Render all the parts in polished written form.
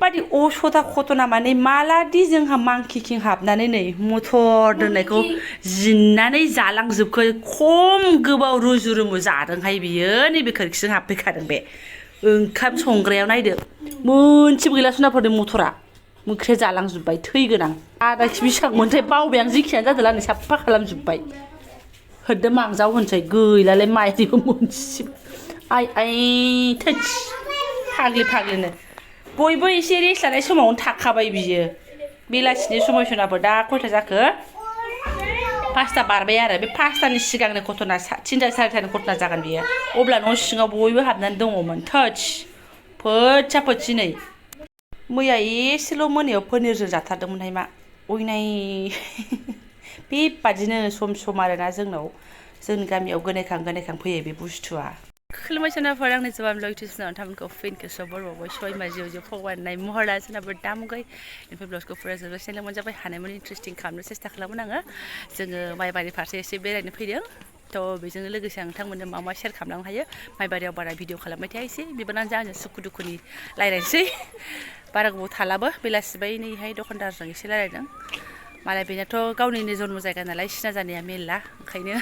ओरैबादि असदा खतना माने मालादि जोंहा मांकि किं हाबनानै नै मटर दोननायखौ जिन्नानै जालांजोबखो खम गोबाव रुजु रुमु जादोंहाय बियो नैबे खोरखिजों हाबफैखादों बे ओंखाम संग्रायाव नायदो मोनसेबो गैला सुनाफोरनि मटरा मोख्राया जालांजोब्बाय थैगोन आं आदा बेसेबां मोनथाय बावबाय आं जिखियानो जादोंला नै साफा खालामजोब्बाय होदो मांजाव होनसै गैलालाय माइनिबो मोनसेबो आइ थोस फाग्लि फाग्लिनो बयबो एसे रेस्ट लानाय समावनो थाखाबाय बियो बेलासिनि समाय सुनाफोर दा खयथा जाखो 5ता बारबाय आरो बे 5तानि सिगांनो घटना 3ता 4तानि घटना जागोन बियो अब्ला न' सिङाव बयबो हाबनानै दङमोन थोस फोदसा फोदसि नै मैया एसेल' मोनायाव पनिरजों जाथारदोंमोनहाय मा अयनाय बेबादिनो सम सम आरोना जोंनि गामियाव गोनायखां फैयो बे बुस्थुआ खुलुमबाय सोनाफोर आंनि जबानब्लग इउटुब चेनेल थामखौ फिनखौ सबरबावबाय सयमा जिउ फगवाननाय महरा सोनाफोर दामुगै इनफाय ब्लगखौ फुरा जोबोद चेनेल मोनजाबाय हानायमानि इन्ट्रेस्टिं खालामनो सेस्था खालामोन आङो जोङो माइबारि फारसे एसे बेरायनो फैदों थ' बेजोंनो लोगोसे आं नोंथांमोननो मा मा शेयार खालामलांनो हायो माइबारियाव बारा भिडिअ खालामबाय थाया एसे बिबारानो जा आंजों सुखु दुखुनि रायज्लायनोसै बारा गोबाव थालाबो बेलासिबाय नैहाय दखानदारजों एसे रायज्लायदों मालाय बेनाथ' गावनिनो जन्म जायगा नालाय सिना जानाया मेरला ओंखायनो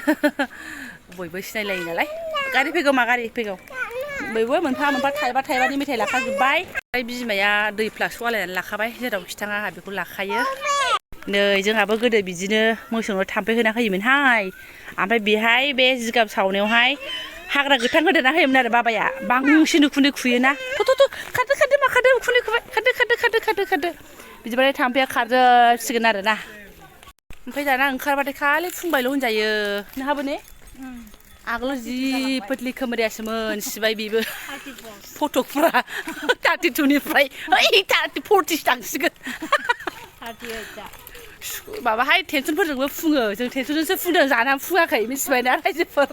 बयबो सिनायलायो नालाय गारि फैगौ मा गारि फैगौ बयबो मोनफा मोनफा थाइबानि मेथाइ लाखाजोब्बाय ओमफ्राय बिमाया दै फ्लाक्सखौ आलायनानै लाखाबाय जेरावखि थाङा आंहा बेखौ लाखायो नै जोंहाबो गोदो बिदिनो मोसौनो थाम्फै होना होयोमोनहाय ओमफ्राय बेहाय बे जिगाब सावनायावहाय हाग्रा गोथां होदेरना होयोमोन आरो बाबाया बांसिन उखुन्दै खुयोना थ' खारदो मा खारदो उखुन्दै खुबाय खारदो बिदिबाथाय थाम्फैया खारजोबसिगोन आरो ना ओमफ्राय दाना ओंखारबाथाय खालि फुंबायल' होनजायो नोंहाबो ने आगोल जि फोथलि खोमोरियासोमोन सिबाय बेबो फटकफ्रा 32निफ्राय 40 थांसिगोन माबाहाय टेनसनफोरजोंबो फुङो जों टेनसनजोंसो फुंदों जानानै फुङाखै मिथिबायना रायजोफोर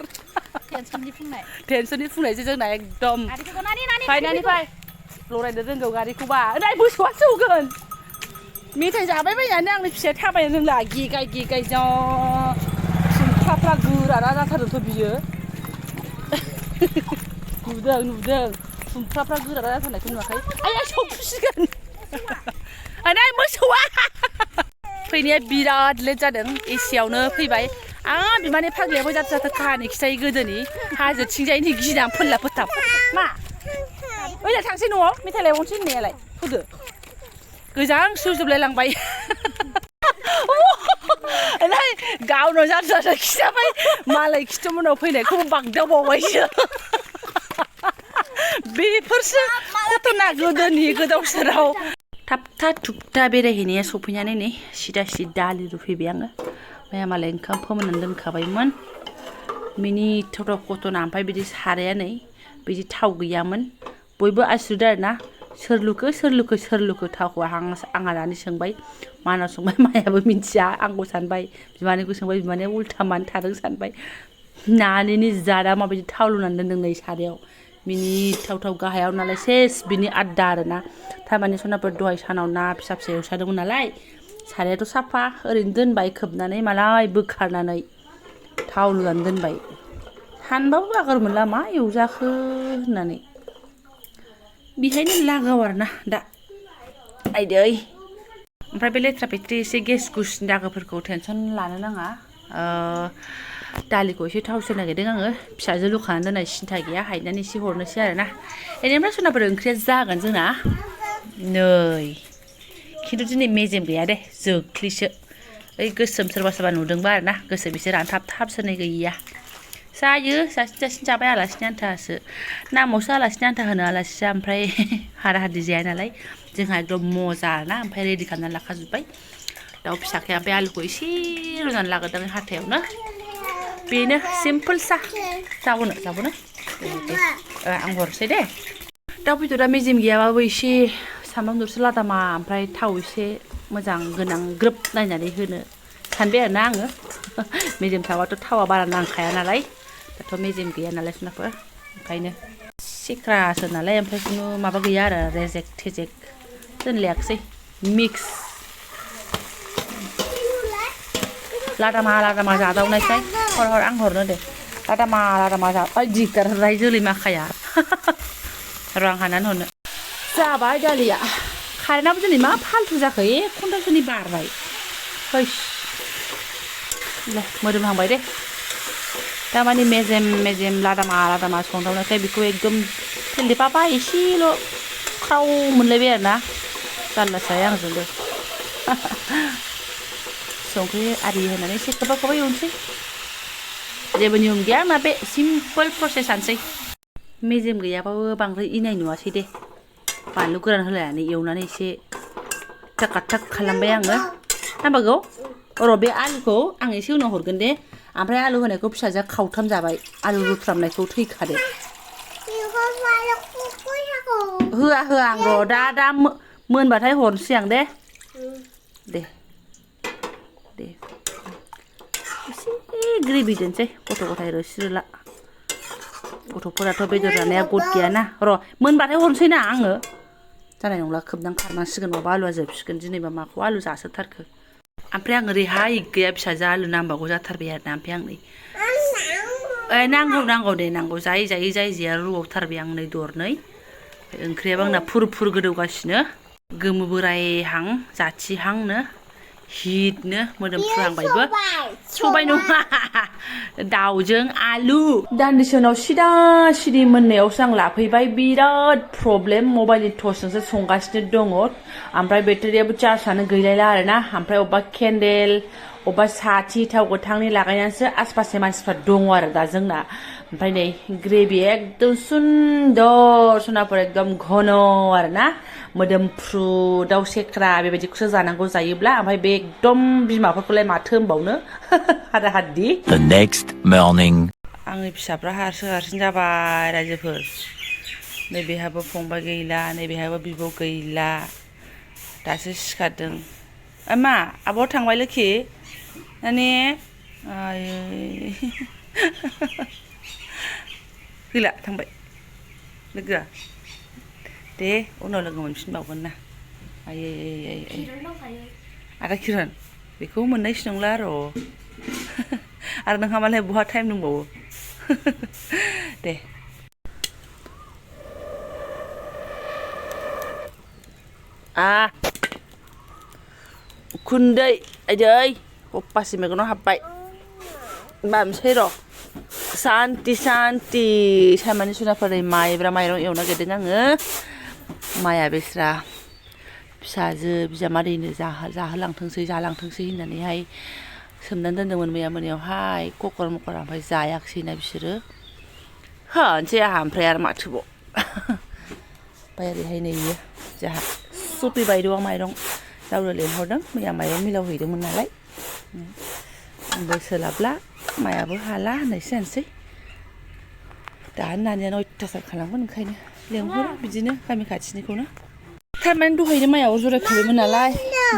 टेनसननि फुंनायसो जोंना एकदम फाय लरायनो रोंगौ गारिखौबा नै मोसौआ सौगोन मेथाइ जाबाय बायनानै आंनि फिसाया थाबायनो रोंला गेगाय जा सुमफ्राफ्रा गोराना जाथारदोंथ' बियो नुदों सुमफ्राफ्रा गोराना जाथारनायखौ नुवाखै आइया सौफुसिगोन नै मोसौआ फैनाया बिराद लेट जादों एसियावनो फैबाय आं बिमानि फाग्लियाबो जाथो काहानि खिथायो गोदोनि हाजोथिंजायनि गिनानै फोनला फोथाब मा ओइला थांसै न'आव मेथाइ लायबावनोसै होननायालाय फुदो गोजां सुजोबलाय लांबाय गावनो जाथो खिथाबाय मालाय खिथुमोनाव फैनायखौबो बागदावबावबायसो बेफोरसो घटना गोदोनि गोदाव सोराव थाबथा थुबथा बेरायहैनाया सफैनानै नै सिदा दालि रुफैबाय आङो मैया मालाय ओंखाम फोमोननानै दोनखाबायमोन मिनिथाव घटना ओमफ्राय बिदि साराया नै बिदि थाव गैयामोन बयबो आसुरिद आरोना सोर लुखो थावखौ आंहा दानि सोंबाय मानाव सोंबाय मायाबो मिन्थिया आंखौ सानबाय बिमानैखौ सोंबाय बिमानैया उल्था मानो थादों सानबाय नानिनि जादा माबायदि थाव लुनानै दोनदों नै सारायाव मिनिथाव गाहायाव नालाय सेस बिनि आद्दा आरोना थारमाने सनाफोर दहाय सानाव ना फिसा एवसादोंमोन नालाय सारायाथ' साफा ओरैनो दोनबाय खोबनानै मालाय बोखारनानै थाव लुनानै दोनबाय सानबाबो बागार मोनला मा एवजाखो होननानै बेहायनो लागाव आरोना दा आइदै ओमफ्राय बे लेथ्रा फेथ्रि एसे गेस गुसनि दागोफोरखौ टेनसन लानो नाङा दालिखौ एसे थाव सेर नागिरदों आङो फिसाजो लुखानानै दोननाय सिन्था गैया हायनानै एसे हरनोसै आरोना बेनिफ्राय सनाफोर ओंख्रिया जागोन जोंना नै खिन्थु दिनै मेजेम गैया दे जोख्लिसो ओइ गोसोम सोरबा नुदोंबा आरोना गोसोम एसे रानथाब सोनाय गैया जायो जासिन जाबाय आलासिनि आन्थासो नामावसो आलासिनि आन्था होनो आलासिया ओमफ्राय हारा हादि जाया नालाय जोंहा एकदम मजा ना ओमफ्राय रेडि खालामनानै लाखाजोब्बाय दाउ फिसाखाया ओमफ्राय आलुखौ एसे रुनानै लाग्रोदों हाथायावनो बेनो सिम्पोल सा जाबोनो आं हरसै दे दाउ बेदरा मेजेम गैयाबाबो एसे सामब्राम दरसे लादामा ओमफ्राय थाव एसे मोजां गोनां ग्रोब नायनानै होनो सानबाय आरोना आङो मेजेम थाबाथ' थावा बारा नांखाया नालाय दाथ' मेजेम गैया नालाय सनाफोर ओंखायनो सिक्रासो नालाय ओमफ्राय खुनु माबा गैया आरो रेजेक थेजेक दोनलायाखिसै मिक्स लादामा जादावनायसाय हर आं हरनो दे लादामा जाबाय दिगदारहाय जोलै माखाया र' आं हानानै हरनो जाबाय दालिया कारेन्टआबो दिनै मा फाल्थु जाखो एक घन्टासोनि बारबाय हैस मोदोमहांबाय दे दामानि मेजेम लादामा संदावनायखाय बेखौ एकदम तेलदेफाफा एसेल' ख्राव मोनलायबाय आरोना जारलासो आंजोंबो संख्रि आरि होनानै एसे खोबहाब एवनोसै जेबो नियम गैया मा बे सिम्पोल प्रसेसआनोसै मेजेम गैयाबाबो बांद्राय इनाय नुवासै दे बानलु गोरान होलायनानै एवनानै एसे टाक खालामबाय आङो नांबागौ र' बे आलुखौ आं एसे उनाव हरगोन दे ओमफ्राय आलु होनायखौ फिसाजोआ खावथाम जाबाय आलु रुफ्रामनायखौ थैखादो होआ आं र' दा मोनबाथाय हरनोसै आं दे एसे ग्रेभि दोनसै गथ' गथाय रोसि रोला गथ'फोराथ' बेदर जानाया गद गैयाना र' मोनबाथाय हरनोसै ना आङो जानाय नंला खोबनां खारनांसिगोन माबा आलुआ जोबसिगोन दिनैबा माखौ आलु जासोथारखो ओमफ्राय आं ओरैहाय गैया फिसाजो आलु नांबागौ जाथारबाय आरोना ओमफ्राय आं नै नांगौ दे नांगौ जायै जायैया रुबावथारबाय आं नै दरनै ओंख्रियाबो आंना फुर गोदौगासिनो गोमो बोरायहां जाथिहांनो हिटनो मोदोमफ्रुहांबायबो सबाय नङा दाउजों आलु दान्दिसे उनाव सिदा मोननायावसो आं लाफैबाय बिराद प्रब्लेम मबाइलनि टर्चजोंसो संगासिनो दङ ओमफ्राय बेटारियाबो चार्जआनो गैलायला आरोना ओमफ्राय अबेबा केन्डेल अबेबा साथि थाव गोथांनि लागायनानैसो आसपासनि मानसिफ्रा दङ आरो दा जोंना ओमफ्राय नै ग्रेभि एकदम सुन्दर सनाफोर एकदम घन आरोना मोदोमफ्रु दाउ सेख्रा बेबायदिखौसो जानांगौ जायोब्ला ओमफ्राय बे एकदम बिमाफोरखौलाय माथो होनबावनो हाद्दि The next morning आंनि फिसाफ्रा हारसिं जाबाय रायजोफोर नैबेहाबो फंबाय गैला नैबेहाबो बिब' गैला दासो सिखारदों मा आब'आ थांबाय लोखि माने गैला थांबाय लोगोआ दे उनाव लोगो मोनफिनबावगोन ना आयै आदा किरन बेखौ मोननायसो नंला र' आरो नोंहा मालाय बहा टाइम दंबावो दे उखुन्दै आइदै अपासि मेगनाव हाबबाय मामसै र' सान्ति सामानि सुनाफोरै माइब्रा माइरं एवनो नागिरदों आङो माइया बेस्रा फिसाजो बिजामादैनो जालांथोंसै होननानैहाय सोमनानै दोन्दोंमोन मैया मोनायावहाय ककर मकर ओमफ्राय जायाखिसैना बिसोरो होनसै आंहा ओमफ्राय आरो माथोबाव ओमफ्राय ओरैहाय नै जोंहा सफैबाय दं माइरं जावनो लेंहरदों मैया माइरं मिलाव हैदोंमोन नालाय आंबो सोलाबला माइयाबो हाला होननायसो जानोसै दाहाय नानियानो अयथासार खालामगोन ओंखायनो लेंहरो बिदिनो गामि खाथिनिखौनो थारमाने दहायनो माइयाव जरायखाबायमोन नालाय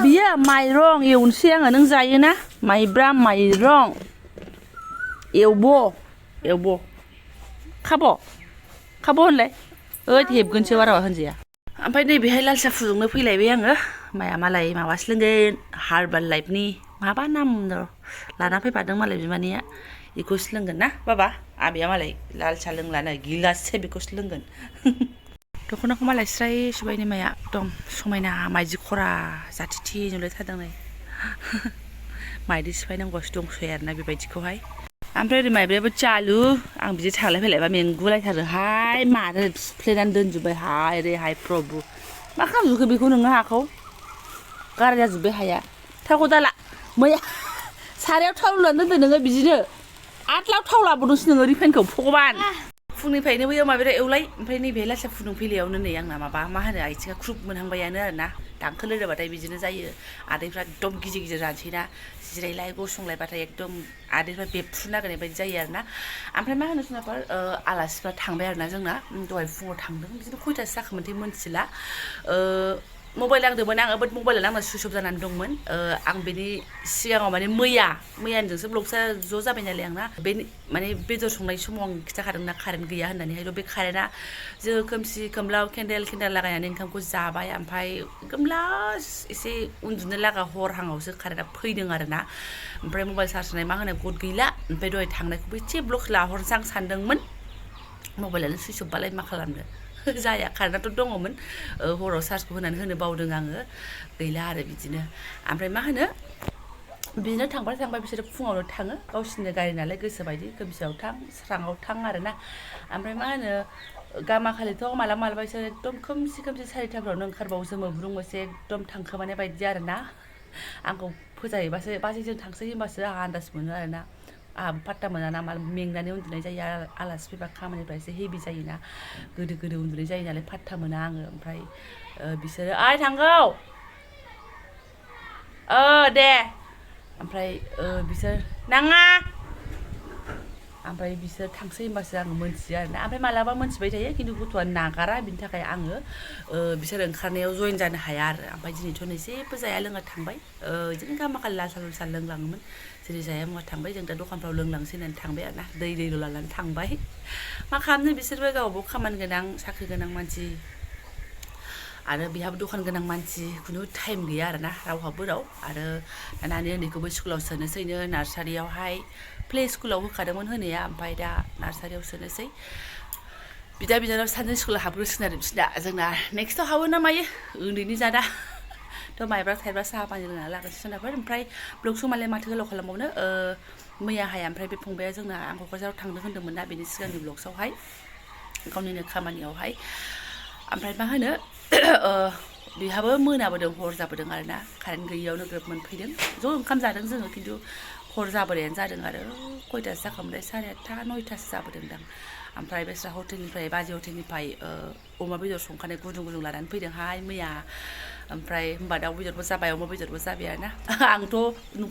बियो माइरं एवनोसै आङो नों जायोना माइब्रा माइरं एवब' खाब' होनलाय हेबगोनसो बारा होनजाया ओमफ्राय नैबेहाय लाल साहा फुदुंनो फैलायबाय आङो माइया मालाय माबासो लोंगोन हार्बाल लाइफनि माबा नाम लाना फैफादों मालाय बिमानिया बेखौसो लोंगोन ना बाबा आबैया मालाय लाल साहा लोंलानो गिलाससे बेखौसो लोंगोन दख'नाखौ मालाय स्राय सुबायनि माया एकदम समायना माइदि खरा जाथिथि नुलायथारदों नै माइदि सिफायनांगौसो दंसै आरोना बेबायदिखौहाय ओमफ्राय ओरै माइब्रायाबो चालु आं बिदि थांलाय फैलायबा मेंगुलायथारोहाय मानो सिफ्लेनानै दोनजोब्बाय हाय प्रभु मा खालामजोबखो बेखौ नोङो हाखौ गाराय जाजोब्बाय हाया थावखौ दाला मैया सारायाव थाव लुनानै दोनदो नोङो बिदिनो आदलाव थाव लाबोदोंसो नोङो रिफाइनखौ भगबान फुंनिफ्रायनो बैयाव माइब्रा एवलाय ओमफ्राय नैबे लासा फुदुंफैलायावनो नै आंना माबा मा होनो आथिङा ख्रुब मोनहांबायानो आरोना दांखोल लोरोबाथाय बिदिनो जायो आदैफ्रा एकदम गिदिर जानोसैना जिरायलाय गसंलायबाथाय एकदम आदैफ्रा बेफ्रु नागिरनाय बायदि जायो आरोना ओमफ्राय मा होनो सोरनाफोर आलासिफ्रा थांबाय आरोना जोंना दहाय फुङाव थांदों बिदिनो खयथासो जाखोमोनथाय मोनथिला मबाइल नांदोंमोन आङो बाट मबाइला आंना सुइच अफ जानानै दंमोन आं बेनि सिगाङाव माने मैयानिजोंसो ब्लगसा ज' जाबाय नालाय आंना बे माने बेदर संनाय समाव आं खिन्थाखादोंना कारेन्ट गैया होननानैहायल' बे कारेन्टआ जोङो खोमसि खोमलाव केन्देल लागायनानै ओंखामखौ जाबाय ओमफ्राय एकदम लास्ट एसे उन्दुनो लागा हरहाङावसो कारेन्टआ फैदों आरोना ओमफ्राय मबाइल चार्ज होनाय मा होनाय गद गैला ओमफ्राय दहाय थांनायखौबो एसे ब्लग लाहरनोसै आं सानदोंमोन मबाइलानो सुइच अफ बालाय मा खालामनो जाया कारेन्टआथ' दङमोन हराव चार्जखौ होनानै होनो बावदों आङो गैला आरो बिदिनो ओमफ्राय मा होनो बिदिनो थांबाय बिसोरो फुङावनो थाङो गावसिनि गारि नालाय गोसोबायदि खोमसियाव थां स्राङाव थां आरोना ओमफ्राय मा होनो गामाखालिथ' मालाबा बिसोर एकदम खोमसि सारिथाफ्रावनो ओंखारबावोसो मोब्रुं मोनसे एकदम थांखोमानाय बायदि आरोना आंखौ फोजाहैबासो बाजैजों थांसै होनबासो आंहा आन्दाज मोनो आरोना आंहाबो पात्ता मोना ना मेंनानै उन्दुनाय जायो आलासि फैबा खामानिफ्रा एसे हेभि जायोना गोदो उन्दुनाय जायो नालाय पात्ता मोना आङो ओमफ्राय बिसोरो आइ थांगौ दे ओमफ्राय बिसोर नाङा ओमफ्राय बिसोर थांसै होनबासो आङो मोनथियो आरोना ओमफ्राय मालाबा मोनथिबाय थायो खिन्थु गथ'आ नागारा बिनि थाखाय आङो बिसोर ओंखारनायाव जइन जानो हाया आरो ओमफ्राय दिनैथ' जेबो जाया लोङा थांबाय बिदिनो गामाखालि लाल साह लोंलाङोमोन जेरै जाया मुवा थांबाय जों दा दखानफ्राव लोंलांसै होननानै थांबाय आरोना दैल' लानानै थांबाय मा खालामनो बिसोरबो गावबागाव खामानि गोनां साख्रि गोनां मानसि आरो बेहाबो दखान गोनां मानसि खुनु टाइम गैया आरोना रावहाबो आरो नानि उन्दैखौबो स्कुलाव सोनोसैनो नार्सारियावहाय प्ले स्कुलाव होखादोंमोन होनाया ओमफ्राय दा नार्सारियाव सोनोसै बिदा बिनानाव सानैजों स्कुलाव हाबग्रोसिगोन आरो बिसोरना जोंना नेक्स्टआव हाबो ना मायो उन्दैनि जादा थ' माइब्रा थाइब्रा साहा पानि लोंनानै लागासिनो सोनाफोर ओमफ्राय ब्लग समालाय माथो गोलाव खालामबावनो मैयाहाय ओमफ्राय बे फंबाया जोंना आं क'क्राझाराव थांनो होन्दोंमोन ना बेनि सिगांनि ब्लग्सआवहाय गावनिनो खामानियावहाय ओमफ्राय मा होनो बेहाबो मोनाबोदों हर जाबोदों आरोना कारेन्ट गैयियावनो ग्रोब मोनफैदों ज' ओंखाम जादों जोङो खिन्थु हर जाबोनायानो जादों आरो खयथासो जाखांबाय 8:30 9थासो जाबोदोंदां ओमफ्राय बेस्रा हटेलनिफ्राय बाजै हटेलनिफ्राय अमा बेदर संखानाय गुदुं लानानै फैदोंहाय मैया ओमफ्राय होमबा दाउ बेदरबो जाबाय अमा बेदरबो जाबाय आरोना आंथ'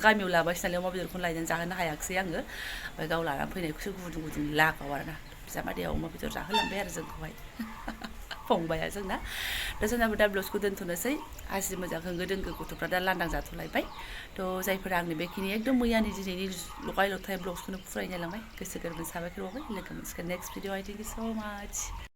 गामियाव लाबायसो नालाय अमा बेदरखौनो लायनानै जाहोनो हायाखिसै आङो ओमफ्राय गाव लानानै फैनायखौसो गुदुं लागाव आरोना बिजामादैया अमा बेदर जाहोलांबाय आरो जोंखौहाय फंबाया जोंना दा जोंनाबो दा ब्लग्सखौ दोनथ'नोसै हासि मोजां होंगो दोंगो गथ'फ्रा दा लांदां जाथ'लायबाय थ' जायफोरा आंनि बेखिनि एकदम मैयानि दिनैनि लगाय लथाय ब्लग्सखौनो फुरायनाय लांबाय गोसो गोरबोनि साबायखर बावबाय लोगो मोनसिगोन नेक्स्ट भिडिअ' थेंक इउ स' माच